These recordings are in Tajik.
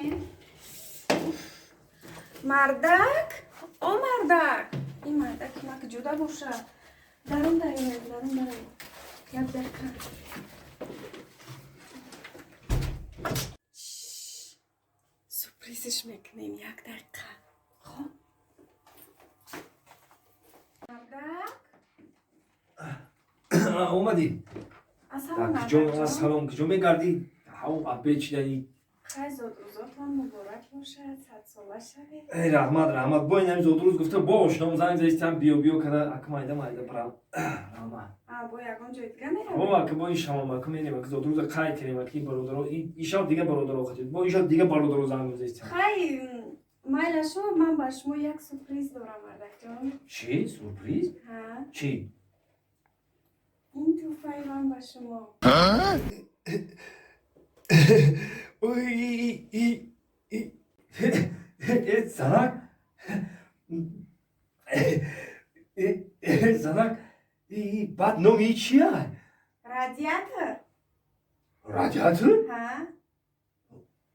Мекунем. Мардак, о мардак, ин мардаки ма куҷода бошад? Дарун дарёед, дарун дароед, як дақиқа. Сюрпризиш мекунем, як дақиқа. Хоб, мардак. Омадӣ? Ассалом. Салом. Куҷо мегардӣ? Ҳаво абед шидаи. Хай, зодрӯзотон муборак бошад, садсола шавед. Эй, раҳмат, раҳмат. Бо ин ҳами зодрӯз гуфта, бо ошном занг заистам, биё, биё када, ака майда майда барам. Раҳмат. Бо ягон ҷои дига О меравед? Ака, бо ин шамам, ака, мерем, ака, зодрӯза қайд кунем, ака, ин бародаро ин шаб дига бародаро хатид, бо ин шаб дига бародаро занг заистам. Хай, майлашо, ман ба шумо як сюрприз дорам, мардакҷон. Чӣ сюрприз? Ҳа. Чӣ? Ин тӯҳфаи ман ба шумо. Э, занак, э, занак, баъд номи чия? Радиатор. Радиатор? Ҳа.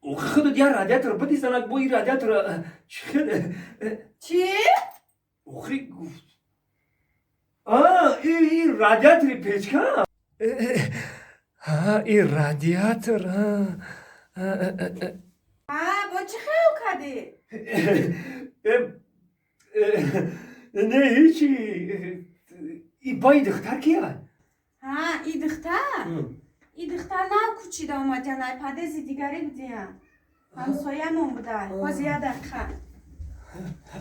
Охи, худат як радиатор биди, занак, бо ин радиатор чӣ хел? Чӣ? Охи, гуфт, и радиатори печка, и радиатор. Ҳа, бо чӣ хел кардӣ? Не, ҳечи. И ба и духтар кия? Ҳа, и духтар, и духтар нав кӯчида омадян, ай подъезди дигарӣ будиян, ҳамсоямон буда. Ҳозир, як дақиқа.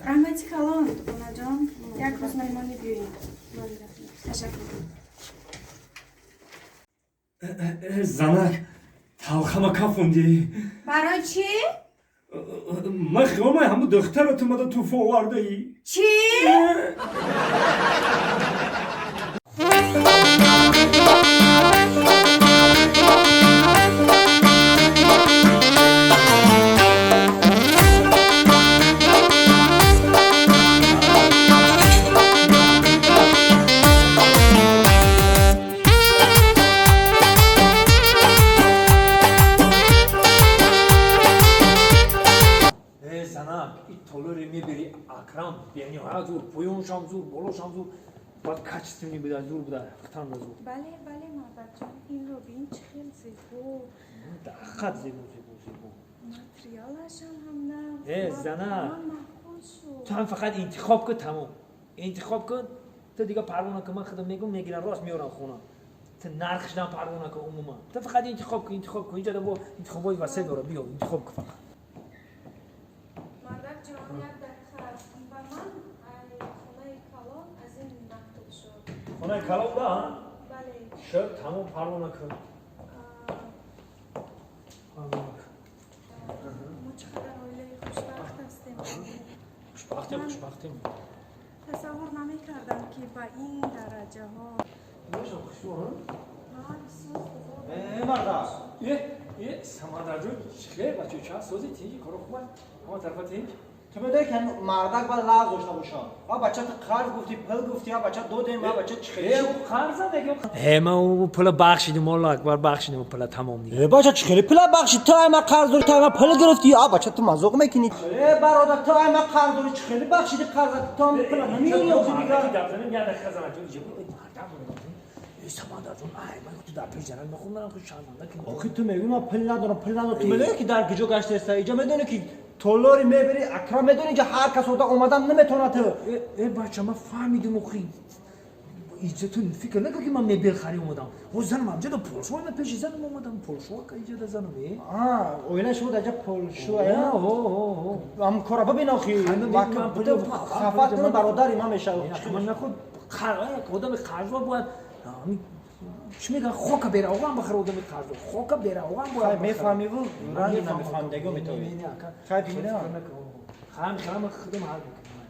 Раҳмати калон, дугонаҷон, як рӯз меҳмонӣ биёед. Ташаккур. Занак, талхама кафондӣ. Барои чӣ? Ман хиёлмай ҳаму духтаро ту мада туҳфа овардаӣ. Чӣ? Э, занак, и толори мебери Акрам бениҳоят зур, поёншам зур, болошам зур, баъд качественный буда, зур буда, хитанда зур. Бале, бале, мардакҷон, инро бин, чӣ хел зебо. Ҳақиқат зебо, зебо, зебо. Материалашам ҳам нав. Э, занак. Ман маъқул шуд. Ту ҳам фақат интихоб кун, тамом, интихоб кун. Ту дига парво накун, ман худам мегум, мегирам, рост меорам хона. Ту нархшдам парво накун умуман, ту фақат интихоб кун, интихоб кун. Инҷа бо интихобҳои васеъ дора, биё, интихоб кун фақат. Мардакҷон, як дақиқа. Ба ман ай хонаи калон аз ин мактуб шуд. Хонаи калон ба? Бале. Шуд, тамом, парво накун, парво накун. Мо чӣ қадар оилаи хушбахт ҳастем. Хушбахтем, хушбахтем. Тасаввур намекардам, ки ба ин дараҷаҳо. Бошам, хушбо. Ҳа, бисёр хуб. Э, мардак. Е, е, Самандарҷон, хел, бачо, чанд сози, тинҷи, коро хуб, ҳама тарафа тинҷ? Ту медонӣ, ки мардак бояд лағз дошта бошад. А бача, ту қарз гуфтӣ, пул гуфтӣ, а бача додем, а бача чӣ хеле? Э, қарза мегам. Э, ман ӯ пула бахшидим, Аллоҳ акбар, бахшидим пула, тамом дига. Э, бача, чӣ хеле пула бахшид? Ту ай ма қарз дорӣ, ту ай ма пул гирифтӣ, а бача, ту мазоқ мекунӣ. Э, бародар, ту ай ма қарз дорӣ, чӣ хеле бахшиди қарза, ту ҳам пула намеёфти дига. Самандарҷон, ай ман ту дар пеш занак мехӯрам, манам хуш шарманда ки. Охи, ту мегӯӣ, ман пул надорам, пул надорам. Ту медонӣ, ки дар куҷо гаштаеста? Иҷа медонӣ, ки толори мебери Акрам, медонӣ, инҷа ҳар кас ода омадан наметавонад ту. Э, бача, ман фаҳмидим, охи, иҷа ту фикр накун, ки ман мебел хари омадам. О, занам амҷада полшо, ман пеши занам омадам, полшо ка иҷада занам, э. Оилаи шумо дар ҷа полшо? О. Ам кора бибин, охи, хафат кунам, бародари ман мешавад. Ман нахуд одами қарздор бояд, чӣ мегӯяд, хока бероған бахар, одами қарздор хока бероған бояд. Мефаҳмиву ранги намефаҳмидагио метавӣ. Хай, бина. Хам хам, худам ҳал мекунам.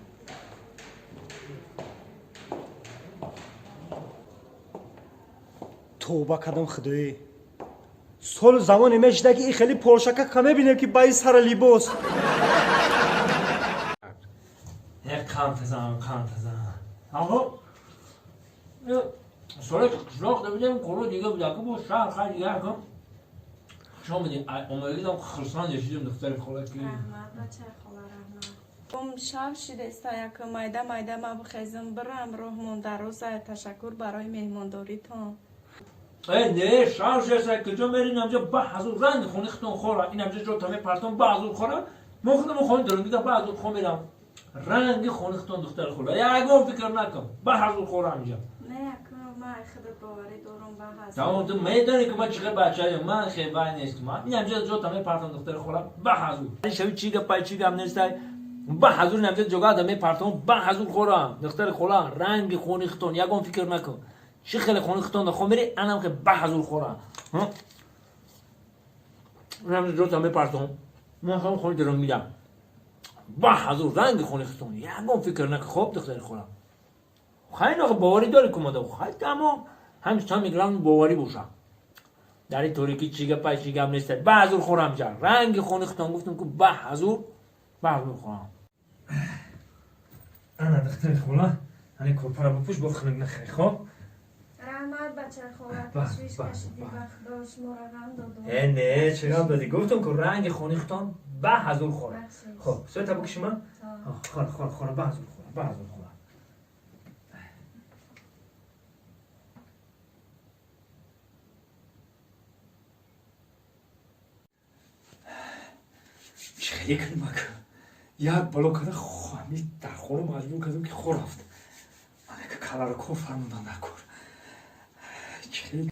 Тавба кардам, худоӣ, солу замоне мешида, ки и хеле полшака ка мебинем, ки ба и сара либос. Қантазан, қантазан. Аҳо, соли қишлоқ дабидем, қуру дига буда, ки бо шаҳр, хай, дига кун. Хуш омадӣ. Омадагидам хурсанд шидам, духтари хола ки. Раҳмат, бачаи хола, раҳмат. Шав шидаста, яка майда майда ма бихезам бирам, роҳ монда рӯза. Ташаккур барои меҳмондоритон. Э, не, шав шидаста, куҷо мерин? Амҷа ба ҳазур ранги хони хитон хора. Ин амҷа ҷо таме партон ба ҳазур хора. Мо худамон хони дорем, дига ба ҳазур хо мерам. Ранги хони хитон, духтари хола. Ягон фикр накун. Ба ҳазур хора амҷа. Не, яка ма худат боварӣ дорам ба ҳазур. Тамом, ту медонӣ ки ман чӣ хел бачаем, ман хел нестам. Ин амҷа ҷо таме партон, духтари хола, ба ҳазур. Шави чӣ гапай, чӣ гап нестай. Ба ҳазур намҷа ҷога да мепартон, ба ҳазур хора, духтари хола, ранги хони хитон, ягон фикр накун. Чӣ хеле хони хитон да хо мери, анам хе ба ҳазур хора. Намҷа ҷо та мепартон. Ман хом хони дорам мидам. Ба ҳазур ранги хони хитон, ягон фикр накун, хоб, духтари хола. Хайр, охе боварӣ дорӣ кумада. Хай, тамом. Ҳамин там меграм боварӣ боша. Дар ин торикӣ чӣ гапай, чӣ гап нестай. Ба ҳазур хорам ҷа. Ранги хони хитон гуфтам ку ба ҳазур, ба ҳазур хорам. Ана, духтари хола, ани корпара бипӯш, бо хунук нахӯри, хоб? Раҳмат, бачаи хола, ташвиш кашидӣ, ба худо шуморо ғам додум. Э, не, чӣ ғам додӣ? Гуфтам ку ранги хони хитон ба ҳазур хора. Хоб, соата бикшима? Хора, хора, хора, ба ҳазур хора, ба ҳазур хора. Чӣ хеле кунем ака? Як бало карда ҳами дар хона маҷбур кардам ки хор рафт. Ман яка каларо кор фармудам дар кор. Чӣ хеле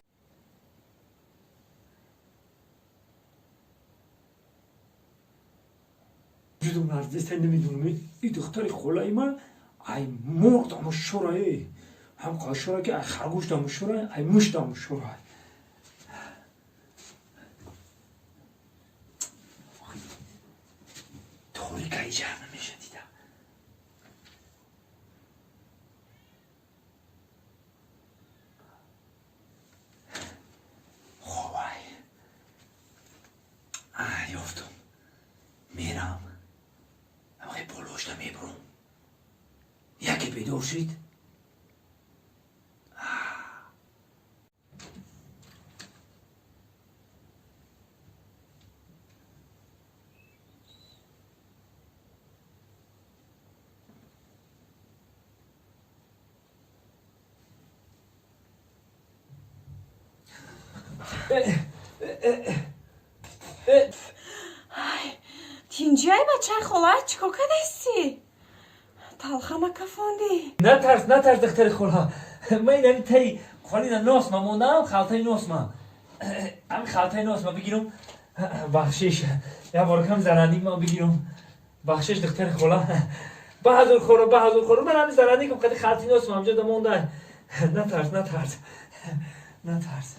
ҷудо наздиста намедонам. И духтари холаи ман ай мурғ даму шура, э. Ҳам қошура ки ай харгӯш даму шура, ай муш даму шура. Торика иҷар намеша дида. Хобай. Ёфтум. Мерам. Ҳамахе болошта мебурам. Яке бедор шид. Тинҷиай, бачаи хола, чӣ кор кардасти? Талхама кафондӣ. Натарс, натарс, духтари хола. Ман инами таи холина носма мондам, халтаи носма. Ҳами халтаи носма бигирам. Бахшиш. Як бор кам заранdik ман бигирам. Бахшиш, духтари хола. Ба ҳазур хора, ба ҳазур хора. Ман ҳами зарандикам қади халти носма ҳамҷо да монда. Натарс, натарс. Натарс.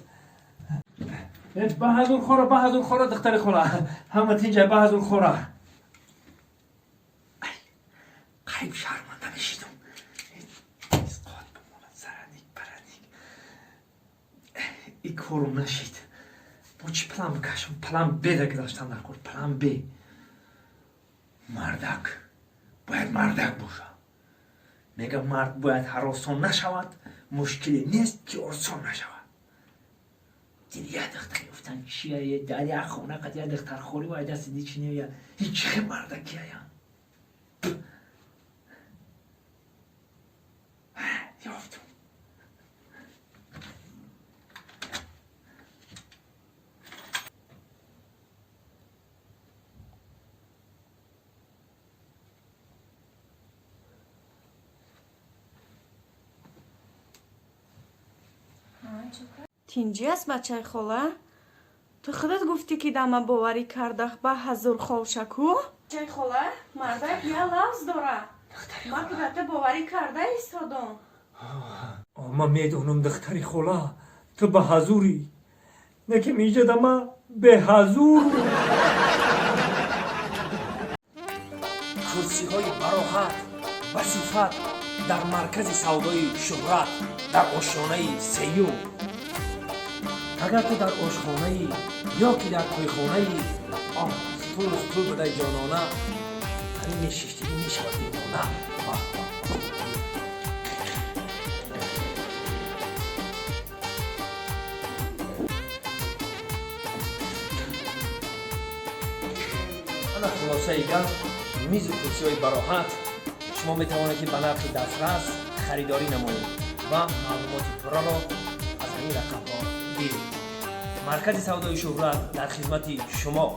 Ба ҳазур хора, ба ҳазур хора, духтари хола. Ҳама тинҷа, ба ҳазур хора. Қайб шарманда мешидам. Исқот бимонад зараник бараник. И корум нашид. Бо чӣ план бикашам? План Б да гузаштан дар кор. План Б. Мардак. Бояд мардак боша. Мега мард бояд ҳаросон нашавад, мушкиле нест ки осон нашавад. Диди як духтар ёфтан чия, дар як хона қад як духтар хорӣ ва даст ди чи нея. Ҳеҷ хе мардакияям. Ёфтум. Тинҷӣ аст, бачаи хола? Ту худат гуфтӣ ки дама боварӣ кардах ба ҳазур холшаку. Бачаи хола, мардак я лавз дора. Ман ки ба ту боварӣ карда истодам. Ман медонам, духтари хола, ту ба ҳазурӣ. Лекин иҷода ман беҳазур. Курсиҳои бароҳат, ба сифат дар маркази савдои Шӯҳрат дар ошёнаи сеюм. Агар ту дар ошхонаи ё ки дар тӯйхонаи, оҳ, стулу стул будай ҷонона, ҳамин мешиштигӣ мешавад девона. Ана, хулосаи гап, мизу курсиҳои бароҳат шумо метавонед, ки ба нархи дастрас харидорӣ намоед ва маълумоти пурраро аз ҳамин рақамҳо гиред. Маркази савдои «Шӯҳрат» дар хизмати шумо.